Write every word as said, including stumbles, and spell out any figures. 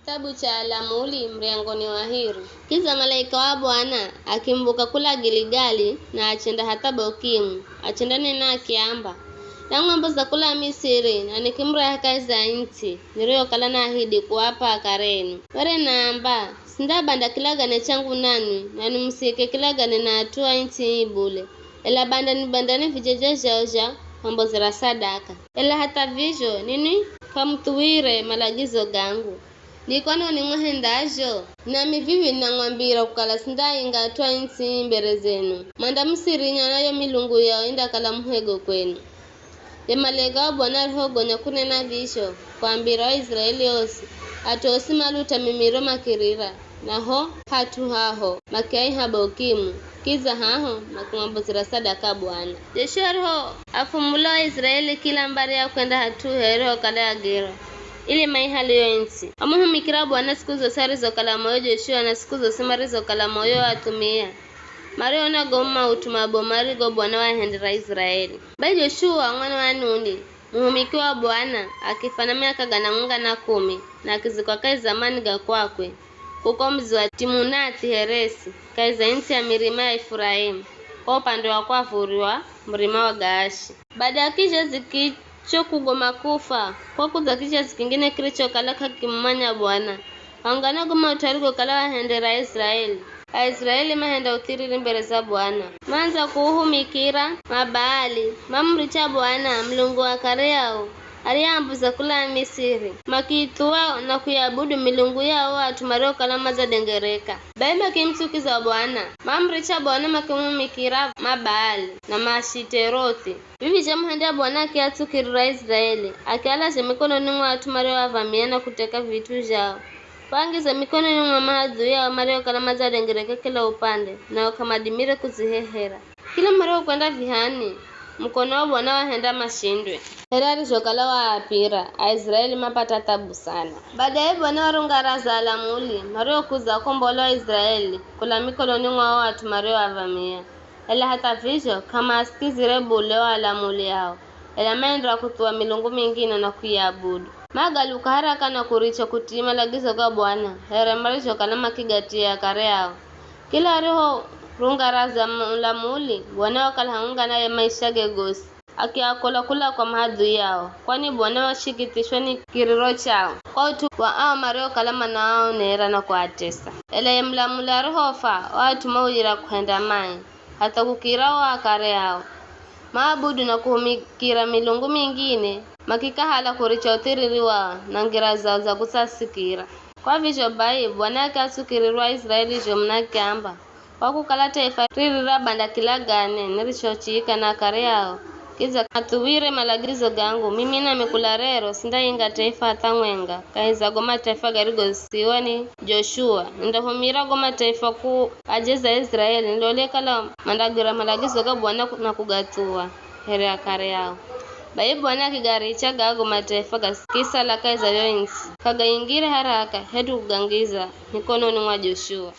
Kitabu cha Alamuli, muryango ni wa hiri. Kidza malaika wa Bwana akimubuka kula Giligali, na achenda hatha Bokimu, achendanena akiamba, "Namwamboza kula Misiri, na nikimureha kahi za ntsi niriyokala naahidi kuap'a akare enu. Were naamba, 'Sindabanda kilagane changu nanwi, nanwi musiike kilagane na at'u a ntsi ii bule, ela bandani-bandani vijeje zhao zha kwambozera sadaka.' Ela hatha vizho, ninwi k'amuthuwire malagizo gangu. Ni kwanoni mwahendazho? Nami vivi ninamwambira kukala sindainga at'u a ntsi ii mbere zenu. Mwandamusirinya, na yo milungu yao indakala muhego kwenu." Ye malaika wa Bwana arihogonya kunena vizho, kwaambira Aiziraeli osi, at'u osi maluta mimiro makirira, na ho hat'u haho makiaiha Bokimu, kidza haho makimwambozera sadaka Bwana. Joshua arihoafumula Aiziraeli kila mbari ya kwenda hat'uhe irihokala yagerwa, ili maihale yo ntsi. Wamuhumikira Bwana siku zosi arizokala moyo Joshua na siku zosi marizokala moyo o athumia, mariona go maut'u mabomu arigo Bwana wahendera Aiziraeli. Bai Joshua mwana wa Nuni, muhumiki wa Bwana, akifa na miaka gana mwenga na kumi, na akizikwa kahi za mani ga kwakwe, kuko mudzi wa Timunathi-Heresi, kahi za ntsi ya mirima ya Efuraimu, kwa upande wa kwavuri wa murima wa Gaashi. Bada ya kizhazi kicho kugoma kufa, kwakudza kizhazi kingine kirichokala k'akimumanya Bwana, kwaungana go maut'u arigokala wahendera Aiziraeli. Aiziraeli mahenda uthiriri mbere za Bwana. Maandza kuuhumikira Mabaali, mamuricha Bwana, Mulungu wa akare ao, ariyeamboza kula Misiri. Makiithuwa na kuiabudu milungu ya o at'u mariokala madzadengereka. Bai makimutsukiza Bwana, mamuricha Bwana, makimumikira Mabaali na Maashiterothi. Vivi zhamuhendya Bwana akiatsukirira Aiziraeli, akialazha mikononi mwa at'u marioavamia na kuteka vit'u zhao. Waangiza mikononi mwa mahadhui ao mariokala madzadengereka kila upande, nao k'amadimire kudzihehera. Kila mariokwenda vihani, mukono wa Bwana wahenda mashindwe. Here arizhokala waapira, Aiziraeli mapata thabu sana. Badaye Bwana warungaraza Alamuli, mariokudza wakombola Aiziraeli kula mikononi mwa o at'u marioavamia. Ela hatha vizho, k'amaasikizire bule o Alamuli ao, ela maenderera kuthuwa milungu mingine na kuiabudu. Magaluka haraka na kuricha kutii malagizo ga Bwana, here marizhokala makigatia akare ao. Kila arihorungaraza Mulamuli, Bwana wakala hamwenga naye maishage gosi, akiakola kula kwa mahadhui ao, kwani Bwana washikithishwa ni kiriro chao, kwa ut'u wa ao mariokala manaaonera na kuatesa. Ela ye Mulamuli arihofa, o at'u mauyira kuhenda mai, hatha kukira o akare ao. Maabudu na kuhumikira milungu mingine, makikahala kuricha uthiriri wao na ngira zao za kutsasikira. Kwa vizho bai, Bwana akiatsukirirwa Aiziraeli zhomu na akiamba, "Kwa kukala taifa riri rabanda kilagane nirichochiika na akare ao, kidza k'athuwire malagizo gangu, mimi nami kula rero sindainga taifa hatha mwenga kahi za go mataifa garigosiwa ni Joshua. Nindahumira go mataifa kuajeza Aiziraeli, nilole kala mandagwira malagizo ga Bwana na kugathuwa here akare ao." Bai Bwana akigaricha gago mataifa gakisala kahi za yo ntsi, k'againgire haraka hedu kugangiza mikononi mwa Joshua.